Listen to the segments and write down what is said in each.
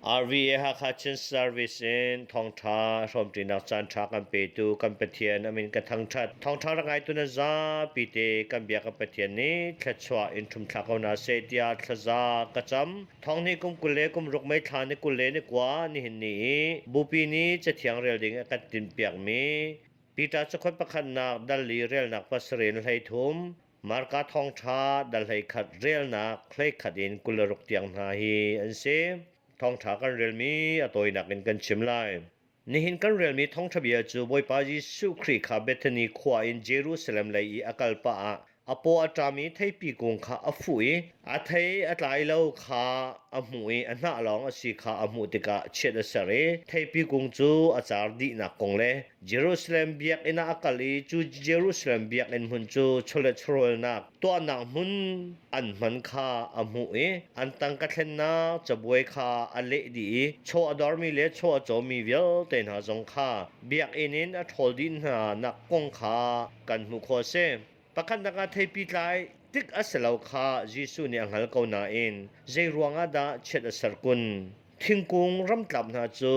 RVA Hakha Chin Service in thawngṭha hrawmṭinak caanṭha kan petu kan Pathian a min ka thangṭhat. Thawngṭha rak ngaitu na zapi te kan bia kan Pathian nih thluachuah in ṭhumthlak ko hna seh tiah thlaza ka cam. Thawng nih kum 20 le kum ruk May thla ni 21 nihin ni i Bupi nih Cathiang rel ding a kan tinhpiakmi Peter cakuat pakhatnak dal li relnak pasarih in 13 Marka thawngṭha dal 11 relnak 11 in 26 tiang hna hi an si. Thawngṭha kan relmi a tawinak in kan chim lai. Nihin kan relmi thawngṭha bia cu Bawipa Jesuh Khrih kha Bethany khua in Jerusalem lei i a kal pah ah a paw a ṭam i theipi kung kha a fuh i a thei a tlai lo kha a hmuh i a hnah lawng a si kha a hmuh tikah chiat a ser i theipi kung cu a car dihnak kong le Jerusalem biakinn ah a kal i cu Jerusalem biakinn hmun cu chawlet chawhrawlnak tuahnak hmun an hman kha a hmuh i an tangka thlennak cabuai kha a leh dih i chaw a dormi le chaw a cawmi vialte hna zong kha biakinn in a ṭhawl dih hna nak kong kha kan hmuh khawh a si. Pakhatnak ah theipi tlai tik a si lo kha Jesuh nih a hngal ko nain zei ruangah dah chiat a ser kun? Thingkung ramtlap hna cu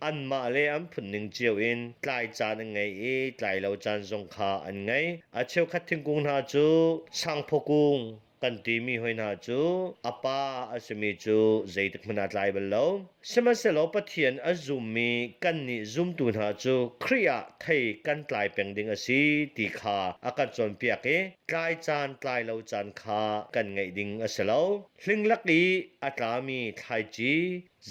anmah le an phunning cio in tlai caan an ngei i tlai lo caan zong kha an ngei. A cheukhat thingkung hna cu sangphaw kung, kan timi hoi hna cu a pa a simi cu zeitik hmanh ah tlai bal lo. Sihmanhsehlaw Pathian a zummi kannih zumtu hna cu Khrih ah thei kan tlai peng ding a si ti kha a kan cawnpiak i tlai caan tlai lo caan kha kan ngeih ding a si lo. Hlinglak i a tlami thlaici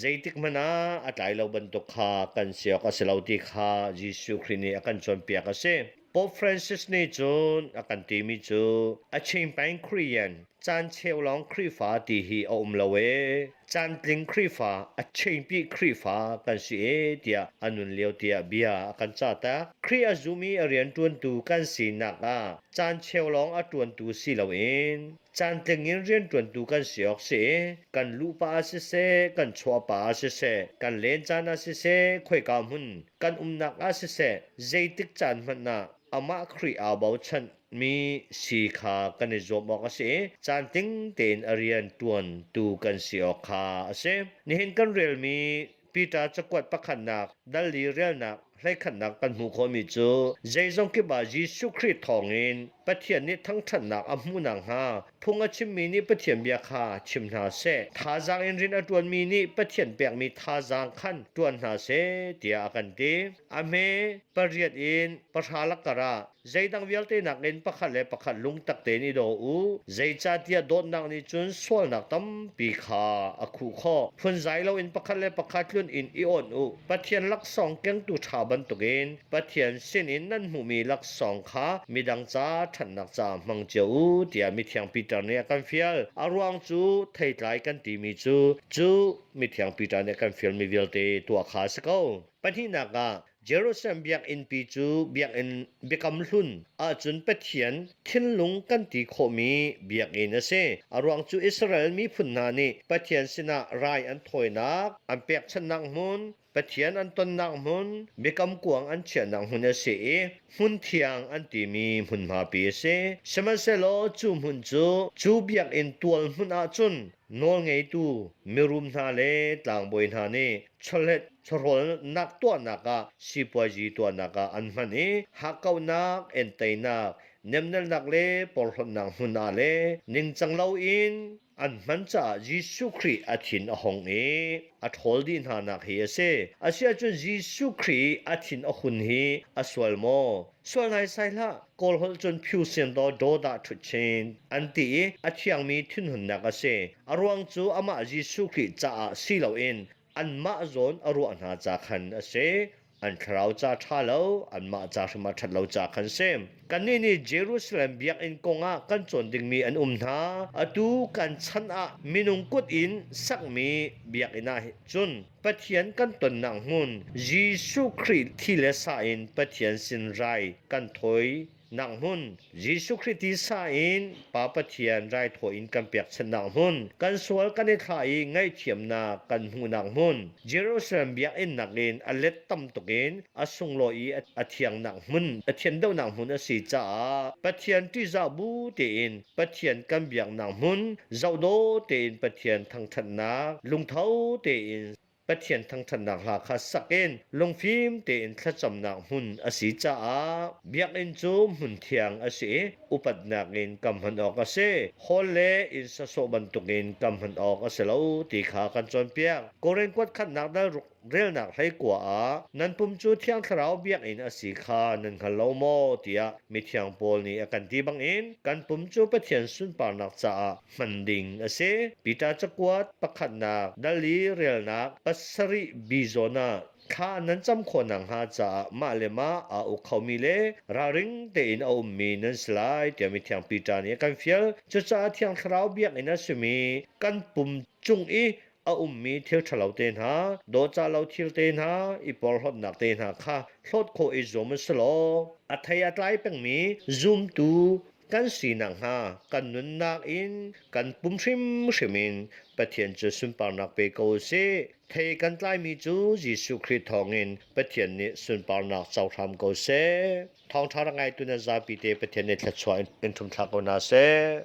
zeitik hmanh ah a tlai lo bantuk kha kan si awk a si lo ti kha Jesuh Khrih nih a kan cawnpiak a si. Pope Francis nih cun a kan timi cu a chingpeng Korean caan cheu lawng Khrihfa ti hi a um lo ee caantling Khrihfa a chingpi Khrihfa kan si ee tiah a nun lio tiah bia a kan cah tak. Khrih a zum i a rianṭuantu kan sinak ah caan cheu lawng a ṭuantu si loin caantling in rianṭuantu kan si awk si i kan luh pah ah siseh kan chuah pah ah siseh kan len caan ah siseh khoika hmun kan umnak ah siseh zeitik caan hmanh ah amah Khrih aa bochan mi si kha kan i zuam awk a si i caantling tein a rian ṭuantu kan si awk kha a si. Nihin kan relmi Peter cakuat pakhatnak dal li relnak hleikhatnak kan hmuh khawhmi cu zeizong kip ah Jesuh Khrih thawngin Pathian nih thangṭhatnak a hmuh nakhnga phung a chimmi nih Pathian bia kha chim hna seh. Thazaang in rian a ṭuanmi nih Pathian pekmi thazaang khan ṭuan hna seh tiah a kan ti. A hme pariat in pahra lakar ah Zeidang vialte nakin pakhat le pakhat lungtak tein i daw u. Zeicahtiah dawtnak nih cun sualnak tampi kha a khuh khawh. Phunzai loin pakhat le pakhat tlun in i awnh u. Pathian laksawng kengtu ṭha bantukin Pathian sinin nan hmuhmi laksawng kha midang ca ṭhatnak caah hmang cio u tiah mithiang Peter nih a kan fial. A ruang cu theitlai kan timi cu cu mithiang Peter nih a kan fialmi vialte tuah kha a si ko. Pahnihnak ah Jerusalem biakinnpi cu biakinn biakam hlun ahcun Pathian thinlung kan ti khawhmi biakinn a si. A ruang cu Israel miphun hna nih Pathian sinah rai an thawinak, an pekchanhnak hmun, Pathian an tonnak hmun, biakam kuang an chiahnak hmun a si i hmun thiang an timi hmunhmapi a si. Sihmanhsehlaw cu hmun cu cu biakinn tual hmun ahcun nawlngeitu mirum hna le tlangbawi hna nih chawlet chawhrawlnak tuahnak ah sipuazi tuahnak ah an hman i hakkauhnak entainak nemnelnak le porhlawtnak hmun ah le ningcang loin an hman caah Jesuh Khrih a thin a hung i a ṭhawl dih hna nak hi a si. Asiahcun Jesuh Khrih a thin a hun hi a sual maw? Sual naisai hlah. Kawl holh cun phu sian daw daw dah ṭhut chin an ti i a thiangmi thinhunnak a si. A ruang cu amah Jesuh Khrih caah si loin anmah zawn a ruah hna ca khan a si. An thlarau ca ṭha lo, anmah ca hrim ah ṭhat lo ca khan si. Kannih nih Jerusalem biakinn kong ah kan cawn dingmi an um hna. Atu kan chan ah minung kut in sakmi biakinn ah cun Pathian kan tonnak hmun Jesuh Khrih thi le sa in Pathian sin rai kan thawi nak hmun Jesuh Khrih tisa in Pa Pathian raithawi in kan pekchanhnak hmun kan sual kan i thlah i ngaihthiamnak kan hmuhnak hmun Jerusalem biakinn nakin a let tam tuk in a sunglawi i a thiangnak hmun a thian deuhnak hmun a si caah Pathian ṭihzah bu tein Pathian kan biaknak hmun zohdaw tein Pathian thangṭhatnak lungtho tein. Pathian thangṭhatnak hla kha sak in lungfim tein thlacamnak hmun a si caah biakinn cu hmun thiang a si i upatnak in kam hman awk a si. Hall le inn sasawh bantukin kam hman awk a si lo ti kha kan cawnpiak. Korin kuat khatnak dal ruk relnak 19 ah nan pum cu Thiang Thlarau biakinn a si kha nan hngal lo maw tiah mithiang Paul nih a kan ti bangin kan pum cu Pathian sunparnak caah hman ding a si. Peter cakuat pakhatnak dal i relnak pasarih bi zawn ah thla nan cam khawh nakhnga caah mah le mah aa uk khomi le ralring tein a ummi nan si lai tiah mithiang Peter nih a kan fial. Cucaah Thiang Thlarau biakinn a simi kan pum cung i a ummi thil ṭhalo te hna, dawhcah lo thil te hna, i porhlawtnak te hna kha hlawt khawh i zuam a si law a thei a tlai pengmi zumtu kan si nakhnga kan nunnak in kan pum hrimhrim in Pathian cu sunparnak pe ko u sih. Thei kan tlaimi cu Jesuh Khrih thawngin Pathian nih sunparnak co hram ko seh. Thawngṭha rak ngaitu nan zapi te Pathian nih thluachuah in ṭhumthlak ko hna seh.